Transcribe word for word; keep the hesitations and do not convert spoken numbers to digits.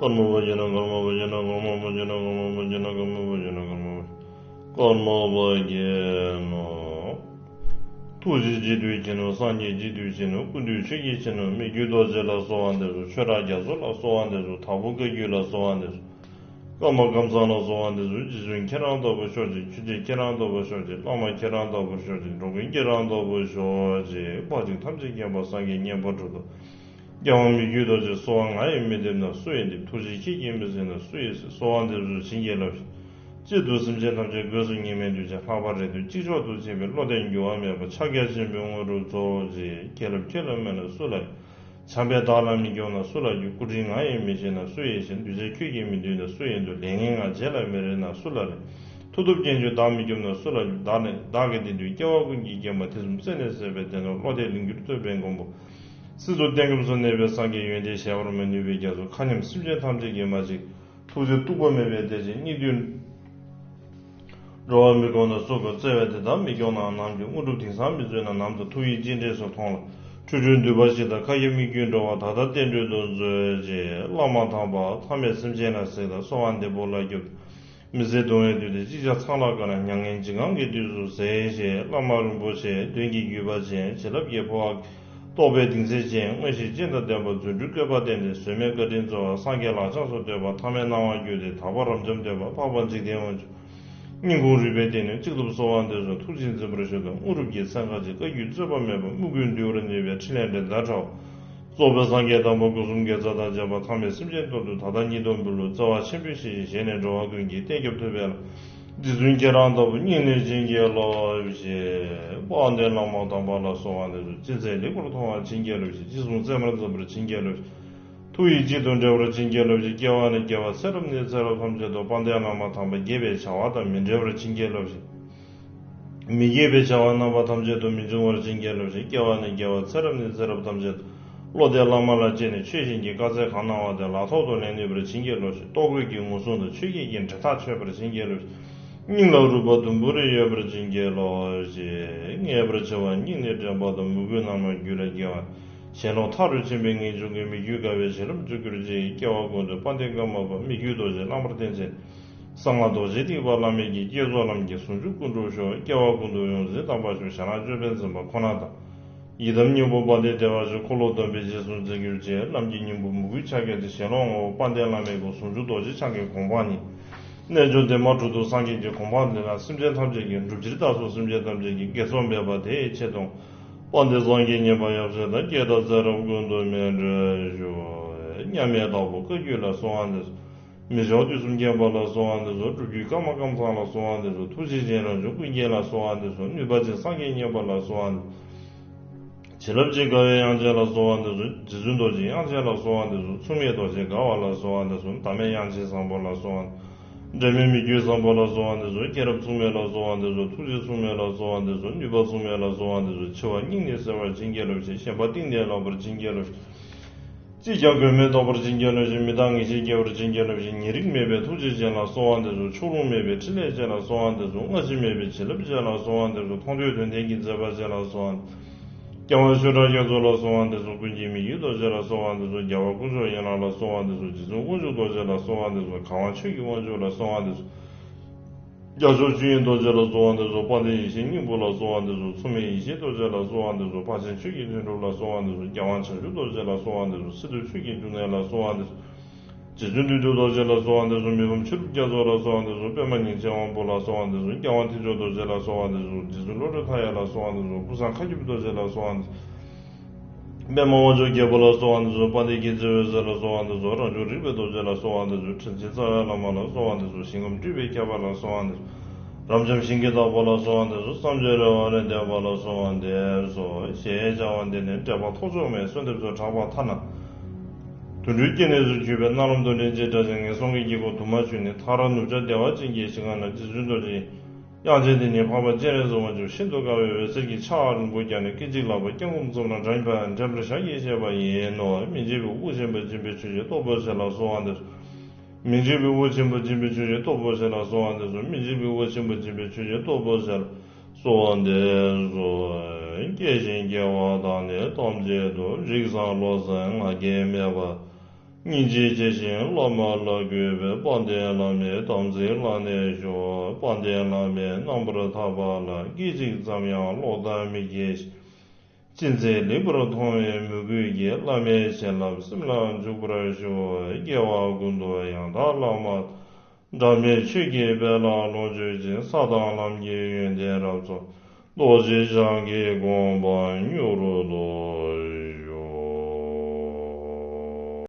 ཀརྨ་པ་ཡིན་ན་ཀརྨ་པ་ཡིན་ན་ཀརྨ་པ་ཡིན་ན་ཀརྨ་པ་ཡིན་ན་ཀརྨ་པ་ཡིན་ན་ཀརྨ་པ་ཡིན་ན་ཀརྨ་པ་ཀརྨ་པ་ཡིན་ནོ། ཐུགས་རྗེ་སྤྱི་མཐུས་མཁྱེན་ནོ། སངས་རྒྱས་སྤྱི་མཐུས་མཁྱེན་ནོ། ཀུན་འདུས་ཆོས་ཀྱི་མཁྱེན་ནོ། མི་བསྐྱོད་རྡོ་རྗེ་ལ་གསོལ་བ་འདེབས་སོ། ཆོས་གྲགས་རྒྱ་མཚོ་ལ་གསོལ་བ་འདེབས་སོ། དྭགས་པོ་བཀའ་བརྒྱུད་ལ་གསོལ་བ་འདེབས་སོ། ཀརྨ་ཀམ་ཚང་ལ་གསོལ་བ་འདེབས་སོ། རྗེ་བཙུན་ཁྱེད་རང་ལྟ་བུ་ཤོག་ཅིག་ཆོས་རྗེ་ཁྱེད་རང་ལྟ་བུ་ཤོག་ཅིག་བླ་མ་ཁྱེད་རང་ལྟ་བུ་ཤོག་ཅིག་འགྲོ་མགོན་ཁྱེད་རང་ལྟ་བུ་ཤོག་ཅིག་དཔག་ཚད་ཐམས་ཅད་མཁྱེན་པ་སངས་རྒྱས་མཉན་པ་གྲུབ་ཐོབ། རྒྱལ་དབང་མི་བསྐྱོད་རྡོ་རྗེ་གསོལ་བ་ང་ཡིས་མི་འདེབས་ན་སུ་ཡིས་འདེབས། ཐུགས་རྗེ་ཁྱེད་ཀྱིས་མི་གཟིགས་ན་སུ་ཡིས་གཟིགས། གསོལ་བ་འདེབས་སོ་བྱིན་གྱིས་བརླབས་ཤིག་གཅིག་ཏུ་སེམས་ཅན་ཐམས་ཅད་སྒོས་སུ་ཉེས་དམིགས་འདུལ་ཞིང་ལྷག་པར་རེ་ལྟོས་གཅིག་ཆོག་ཏུ་བྱེད་པའི་བློ་གཏད་འགྱུར་བ་མེད་པ་ཕྱག་རྒྱ་ཆེན་པོའི་དངོས་གྲུབ་སྩོལ་ཅིག་མཁྱེན་རབ་ཁྱེད་ལ་སྨོན་ན་སུ་ལ་ཡིན། བྱམས་པས་བདག་ལ་མི་སྐྱོང་ན་སུ་ལ་སྐྱོང་། སྐུ་དྲིན་ང་ཡིས་མི་བརྗེད་ན་སུ་ཡིས་བརྗེད། གདུལ་བྱ་ཁྱོད་ཀྱིས་མི་འདུལ་ན་སུ་ཡིས་འདུལ། ལས་ངན་ང་རྗེས་ལ་མི་རེ་ན་སུ་ལ་རེ། མཐུ་སྟོབས་ཅན་ཁྱོད་བདག་མི་སྐྱོབ་ན་སུ་ལ་སྐྱོབ། བདག་ནི་བདག་གི་དེ་དུས་སྐྱེ་བ་ཀུན་གྱི་སྐྱེལ་མ། ཐེ་ཚོམ་རྩད་ནས་ཟད་པའི་བདེན་སྟོབས། བློ་གཏད་ལིང་སྐྱུར་རྩོད་པའི་མགོན་པོ། སྲིད་མཚོ་གཏན་སྐྱབས་སུ་གནས་པའི་སངས་རྒྱས་ཡོན་ཏན་གཞལ་བར་མི་ནུས་པའི་རྒྱ་མཚོ། མཁའ་མཉམ་སེམས་ཅན་ཐམས་ཅད་ཀྱི་མ་གཅིག་ཐུགས་རྗེ་སྟུག་པོ་མེད་པའི་བདེ་ཆེན་སྙིགས་དུས། འགྲོ་བ་མི་ཁོམ་ན་སུ་དགོས། བརྩེ་བས་དེ་དག་མི་སྐྱོང་ན་ནམ་སྐྱོང་། དངོས་གྲུབ་དེང་སང་མི་སྩོལ་ན་ནམ་སྩོལ། ཐུགས་ཡིད་གཅིག་འདྲེས་སུ་མཐོང་ལ། འཁྲུལ་འཁྲུལ་འདུས་པ་ཞིག་དང་ཁ་སྐྱེ་མིག་སྐྱེ་འགྲོ་བ་དག་དང་བསྟན་འགྲོའི་དོན་མཛོད་ཅེས་བླ་མ་དམ་པ་ཐ་མལ་སེམས་ཅན་ལ་གཟིགས་དང་གསོལ་བ་འདེབས་པོ་ལ་སྐྱོབ། མི་ཟད་གདུང་བའི་དུས་དེར་ཅིག་ཅར་ཚང་ལ་དཀའ་ན་མྱ་ངན་འཇིགས་དངངས་ཀྱི་དུས་སུ་གཟིགས་ཞེས་བླ་མ་རིན་པོ་ཆེ་དོན་གྱི་བརྒྱུད་པ་ཅན་བྱིན་རླབས་ཀྱི་འཕོ་བ། རྟོགས་པའི་གདིང་ཚད་ཅན་མངོན་ཤེས་སྤྱན་དང་ལྡན་པ་རྫུ་འཕྲུལ་བཀོད་པ་བསྟན་ཏེ་བཟོད་མེད་བཀའ་དྲིན་སྩོལ་བ་སངས་རྒྱས་ལག་བཅངས་སུ་གཏོད་པ་ཐ་མལ་སྣང་བ་བསྒྱུར་ཏེ་དག་པ་རབ་འབྱམས་སྟོན་པ་འཕགས་པ་འཇིག་རྟེན་དབང་ཕྱུག་སྙིང་ཁོང་རུས་པའི་གཏིང་ནས་གཅིག་ཏུ་གསོལ་བ་འདེབས་སོ། ཐུགས་རྗེས་འཛིན་པར་ཞུ་དང་དངོས་གྲུབ་ཀྱི་ཚན་ཁ་ཅིག་བཀའ་བརྒྱུད་རྩོད་པ་མེད་པ་དམུ་རྒོད་འདུལ་བར་ནུས་པའི་ཕྲིན་ལས་འགྲན་ཟླ་བྲལ་བ། རྫོགས་པའི་སངས་རྒྱས་དམ་པ་སྐུ་གསུམ་དགེ་རྩ་དང་བཅས་པ་ཐ་མལ་སེམས་ཅན་དོན་དུ་ད་ལྟ་ཉིད་དུ་འབུལ་ལོ། བརྩེ་བ་ཆེན་པོས་ཞི་ཞིང་ཞི་ནས་འགྲོ་བ་ཀུན་གྱི་གཏན་སྐྱབས་ཐུབ་པའི་ལམ། རྗེ་བཙུན་ཁྱེད་རང་ལྟ་བུ་སྙིང་ནས་བྱིན་གྱིས་རློབས་ཤིག་དཔལ་ལྡན་བླ་མ་དམ་པ་ལ་གསོལ་བ་འདེབས་སོ། ཅི་མཛད་ལེགས་པར་མཐོང་བར་བྱིན་གྱིས་རློབས་ཤིག་ཅི་གསུང་ཚད་མར་འཛིན་པར་བྱིན་གྱིས་རློབས་ཤིག་ཐུགས་ཡིད་གཅིག་ཏུ་འདྲེས་པར་བྱིན་གྱིས་རློབས་ཤིག་སྐྱེ་བ་ནས་སྐྱེ་བ་ཚེ་རབས་ནས་ཚེ་རབས་ཐམས་ཅད་དུ་དཔལ་ལྡན་བླ་མ་དམ་པ་དགྱེས་པའི་བྱ་བ་དང་མི་འབྲལ་བར་བྱིན་གྱིས་རློབས་ཤིག་མི་དགྱེས་པའི་བྱ་བ་རྣམ་པ་ཐམས་ཅད་དུ་མི་འབྱུང་བར་བྱིན་གྱིས་རློབས་ཤིག་སྐྱེ་བ་ནས་སྐྱེ་བ་ཚེ་རབས་ནས་ཚེ་རབས་ཐམས་ཅད་དུ། བློ་གཏད་བླ་མ་ལ་བཅོལ་ནས་ཆོས་བཞིན་གྱི་བཀའ་སྩལ་གང་གནང་བ་དེ་ལག་ཐོག་ཏུ་ལེན་ནུས་པར་བྱིན་གྱིས་རློབས་ཤིག་ལྟོ་གོས་ཀྱི་ངོ་སྲུང་དང་ཆོས་བརྒྱད་ཀྱི་འབྲེལ་ཐག་ཆོད་པར་བྱིན་གྱིས་རློབས་ཤིག་སྙིང་ལ་རུས་པ་དུམ་བུ་རེ་ཡོད་པར་བྱིན་གྱིས་རློབས་ཤིག་ངེས་པར་འཆི་བ་སྙིང་ནས་དྲན་པ་དང་མོས་གུས་རྣམ་སྨིན་རྒྱུད་ལ་སྐྱེ་བ། ཞེན་ལོག་མཐའ་རུ་ཕྱིན་པའི་ངེས་འབྱུང་གིས་མི་བསྐྱོད་དགའ་བའི་བྱིན་རླབས་འཇུག་གྱུར་ཅིག་སྐྱེ་བ་ཀུན་ཏུ་དཔལ་ལྡན་ཀརྨ་པ་མི་བསྐྱོད་རྡོ་རྗེ་བླ་མར་བསྟེན་ཅིང་། གསང་སྔགས་རྡོ་རྗེ་ཐེག་པ་བླ་མེད་ཀྱི་བསྐྱེད་རྫོགས་ལམ་གྱི་ཟུང་འཇུག་ཀུན་འགྲུབ་ཤོག་སྐྱེ་བ་ཀུན་ཏུ་ཡོངས་འཛིན་དམ་པ་ཤོག་ཞྭ་ནག་ཅོད་པན་འཛིན་པ་ཁོ་ན་དང་། ཡི་དམ་སྙིང་པོ་དཔལ་ལྡན་བདེ་བར་གཤེགས་འཁོར་ལོ་སྡོམ་པའི་རྗེས་སུ་འཛིན་གྱུར་ཅིག་ལམ་གྱི་སྙིང་པོ་མོས་གུས་ཕྱག་རྒྱ་སྟེ་ཞེན་ལོག་ངོ་བོ་དཔལ་ལྡན་བླ་མའི་སྐུ་ཟུང་འཇུག་རྡོ་རྗེ་འཆང་གི་གོ་འཕང་ཉིད། རྣལ་འབྱོར་སྡེ་དམངས་གྲུབ་ཐོབ་སངས་རྒྱས་ཀྱི་གོ་འཕང་འདི་ལ་སེམས་ཅན་ཐམས་ཅད་ཀྱི་སྒྲུབ་ཕྱིར་བདག་སོགས་སེམས་ཅན་ཐམས་ཅད་ཀྱི་དགེ་ཚོགས་འབད་པ་དེའི་ཆེད་དུ། དཔལ་ལྡན་སངས་རྒྱས་མཉན་པ་ཡབ་སྲས་དང་བསྐྱེད་དང་ཚེ་རབས་ཀུན་ཏུ་སྨིན་གྲོལ་ཤོག་མཉམ་མེད་དྭགས་པོ་བཀའ་བརྒྱུད་ལ་གསོལ་བ་འདེབས་སོ། མི་མཆོག་དུས་གསུམ་མཁྱེན་པ་ལ་གསོལ་བ་འདེབས་སོ། སྒྲུབ་བརྒྱུད་ཀརྨ་ཀམ་ཚང་ལ་གསོལ་བ་འདེབས་སོ། ཐུགས་རྗེ་ཅན་རང་བྱུང་ཀུན་མཁྱེན་ལ་གསོལ་བ་འདེབས་སོ། ནུས་པ་ཅན་སངས་རྒྱས་མཉན་པ་ལ་གསོལ་བ་འདེབས་སོ། བྱིན་རླབས་ཅན་དགའ་བའི་དབྱངས་ཅན་ལ་གསོལ་བ་འདེབས་སོ། རྗེ་བཙུན་རྡོ་རྗེ་དབྱངས་ཅན་ལ་གསོལ་བ་འདེབས་སོ། མཚུངས་མེད་རྡོ་རྗེ་དགའ་བ་ལ་གསོལ་བ་འདེབས་སོ། ཟླ་མེད་དབྱངས་ཅན་བཟང་པོ་ལ་གསོལ་བ་འདེབས། འབྲལ་མེད་མི་བསྐྱོད་བཟང་པོ་ལ་གསོལ་བ་འདེབས་སོ། མཁྱེན་རབ་མཚུངས་མེད་ལ་གསོལ་བ་འདེབས་སོ། ཐུགས་རྗེ་མཚུངས་མེད་ལ་གསོལ་བ་འདེབས་སོ། ནུས་པ་མཚུངས་མེད་ལ་གསོལ་བ་འདེབས་སོ། འཆི་བ་སྙིང་ནས་བསལ་བར་བྱིན་གྱིས་རློབས་ཤིག་ཞེན་པ་གཏིང་ནས་བརླག་པར་བྱིན་གྱིས་རློབས་ཤིག་ཅིས་ཀྱང་དགོས་མེད་རྟོགས་པར་བྱིན་གྱིས་རློབས་ཤིག་མི་རྟག་ངེས་ཤེས་སྐྱེ་བར་བྱིན་གྱིས་རློབས་ཤིག་ཉེ་རིང་མེད་པའི་ཐུགས་རྗེ་ཅན་ལ་གསོལ་བ་འདེབས་སོ། ཕྱོགས་ལྷུང་མེད་པའི་ཕྲིན་ལས་ཅན་ལ་གསོལ་བ་འདེབས་སོ། སྔ་ཕྱི་མེད་པའི་བྱིན་རླབས་ཅན་ལ་གསོལ་བ་འདེབས་སོ། མཐོང་ཐོས་དོན་ལྡན་གྱི་མཛད་པ་ཅན་ལ་གསོལ་བ། སྐྱབས་མགོན་ཆོས་གྲགས་རྒྱ་མཚོ་ལ་གསོལ་བ་འདེབས་སོ། ཀུན་མཁྱེན་མི་བསྐྱོད་རྡོ་རྗེ་ལ་གསོལ་བ་འདེབས་སོ། རྒྱལ་བ་དཀོན་མཆོག་ཡན་ལག་ལ་གསོལ་བ་འདེབས་སོ། རྗེ་བཙུན་དབང་ཕྱུག་རྡོ་རྗེ་ལ་གསོལ་བ་འདེབས་སོ། གར་དབང་ཆོས་ཀྱི་དབང་ཕྱུག་ལ་གསོལ་བ་འདེབས་སོ། རྒྱ་མཚོ་ཆོས་དབྱིངས་རྡོ་རྗེ་ལ་གསོལ་བ་འདེབས་སོ། དཔལ་ལྡན་ཡེ་ཤེས་སྙིང་པོ་ལ་གསོལ་བ་འདེབས་སོ། མཚུངས་མེད་ཡེ་ཤེས་རྡོ་རྗེ་ལ་གསོལ་བ་འདེབས་སོ། འཕགས་ཆེན་ཆོས་ཀྱི་དོན་གྲུབ་ལ་གསོལ་བ་འདེབས་སོ། རྒྱལ་དབང་བྱང་ཆུབ་རྡོ་རྗེ་ལ་གསོལ་བ་འདེབས་སོ། སི་ཏུ་ཆོས་ཀྱི་འབྱུང་གནས་ལ་གསོལ་བ་འདེབས་སོ། རྗེ་བཙུན་བདུད་འདུལ་རྡོ་རྗེ་ལ་གསོལ་བ་འདེབས་སོ། མི་ཕམ་ཆོས་གྲུབ་རྒྱ་མཚོ་ལ་གསོལ་བ་འདེབས་སོ། པདྨ་ཉིན་བྱེད་དབང་པོ་ལ་གསོལ་བ་འདེབས་སོ། རྒྱལ་དབང་ཐེག་མཆོག་རྡོ་རྗེ་ལ་གསོལ་བ་འདེབས་སོ། རྗེ་བཙུན་བློ་གྲོས་མཐའ་ཡས་ལ་གསོལ་བ་འདེབས་སོ། ཀུན་བཟང་མཁའ་ཁྱབ་རྡོ་རྗེ་ལ་གསོལ་བ་འདེབས་སོ། པདྨ་དབང་མཆོག་རྒྱལ་པོ་ལ་གསོལ་བ་འདེབས་སོ། དཔལ་ལྡན་མཁྱེན་བརྩེ་འོད་ཟེར་ལ་གསོལ་བ་འདེབས་སོ། རང་བྱུང་རིག་པའི་རྡོ་རྗེ་ལ་གསོལ་བ་འདེབས་སོ། དྲིན་ཅན་རྩ་བའི་བླ་མ་ལ་གསོལ་བ་འདེབས་སོ། ཞིང་ཁམས་སྤྲུལ་པའི་ཁྱད་པར་ལ་གསོལ་བ་འདེབས་སོ། རབ་འབྱམས་ཞིང་གི་བདག་པོ་ལ་གསོལ་བ་འདེབས་སོ། བསམ་བརྗོད་རེ་བ་ལས་འདས་པ་ལ་གསོལ་བ་འདེབས་སོ། ཞེས་བྱ་བ་འདི་ནི་འགྲེལ་པ་ཐོགས་མཆོག་མའི་གསོལ་འདེབས་སུ་གྲགས་པ་ཐ་ན། དུད་འགྲོའི་སྐྱེ་གནས་སུ་གྱུར་པའི་རྣ་ལམ་དུ་ལེན་ཅིང་སྒྲ་ཅན་ངན་སོང་གི་དཀྱིལ་འཁོར་དུ་མ་ཞུགས་ནས་མཐར་ནུབ་ཕྱོགས་བདེ་བ་ཅན་གྱི་ཞིང་ཁམས་ན་རྗེ་བཙུན་རྡོ་རྗེ་དབྱངས་ཅན་དེ་ཉིད་འཕགས་པ་སྤྱན་རས་གཟིགས་དབང་ཕྱུག་ཤིན་ཏུ་དཀར་བའི་འོད་ཟེར་གྱི་ཕྱག་རིང་པོ་བརྐྱངས་ནས་སྐད་ཅིག་ལག་པ་བརྐྱང་བསྐུམ་བཙུམས་ལ་འགྲེང་བུ་འགྲེང་བུར་བཞག་གིས་བཞེས་པ་ཡིན་ནོ། མི་འཇིགས་པའི་དབུ་ཆེན་པོ་སྦྱིན་པའི་ཆོས་ཀྱི་སྟོབས་པོ་ཆེ་ལ་གསོལ་བ་འདེབས། མི་འཇིགས་པའི་དབུ་ཆེན་པོ་སྦྱིན་པའི་ཆོས་ཀྱི་སྟོབས་པོ་ཆེ་ལ་གསོལ་བ་འདེབས་སོ། མི་འཇིགས་པའི་དབུ་ཆེན་པོ་སྦྱིན་པའི་ཆོས་ཀྱི་སྟོབས་པོ་ཆེ་ལ་གསོལ་བ་འདེབས་སོ། སྐྱེ་ཞིང་སྐྱེ་བ་དང་ནི་ཐམས་ཅད་དུ། རིགས་བཟང་བློ་གསལ་ང་རྒྱལ་མེད་པ། སྙིང་རྗེ་ཆེ་ཞིང་བླ་མ་ལ་གུས་པའི་དཔལ་ལྡན་བླ་མའི་དམ་ཚིག་བླངས་ནས་བཞུགས། དཔལ་ལྡན་བླ་མས་རྣམ་པར་ཐར་པ་ལ་སྐད་ཅིག་ཙམ་ཡང་ལོག་ལྟ་མི་སྐྱེ་ཞིང་། ཅི་མཛད་ལེགས་པར་མཐོང་བའི་མོས་གུས་ཀྱིས་བླ་མའི་བྱིན་རླབས་སེམས་ལ་འཇུག་པར་ཞུ། སྐྱེ་བ་ཀུན་ཏུ་ཡང་དག་བླ་མ་དང་། འབྲལ་མེད་ཆོས་ཀྱི་དཔལ་ལ་ལོངས་སྤྱོད་ཅིང་། ས་དང་ལམ་གྱི་ཡོན་ཏན་རབ་རྫོགས། རྡོ་རྗེ་འཆང་གི་དགོངས་པ་མྱུར་དུ།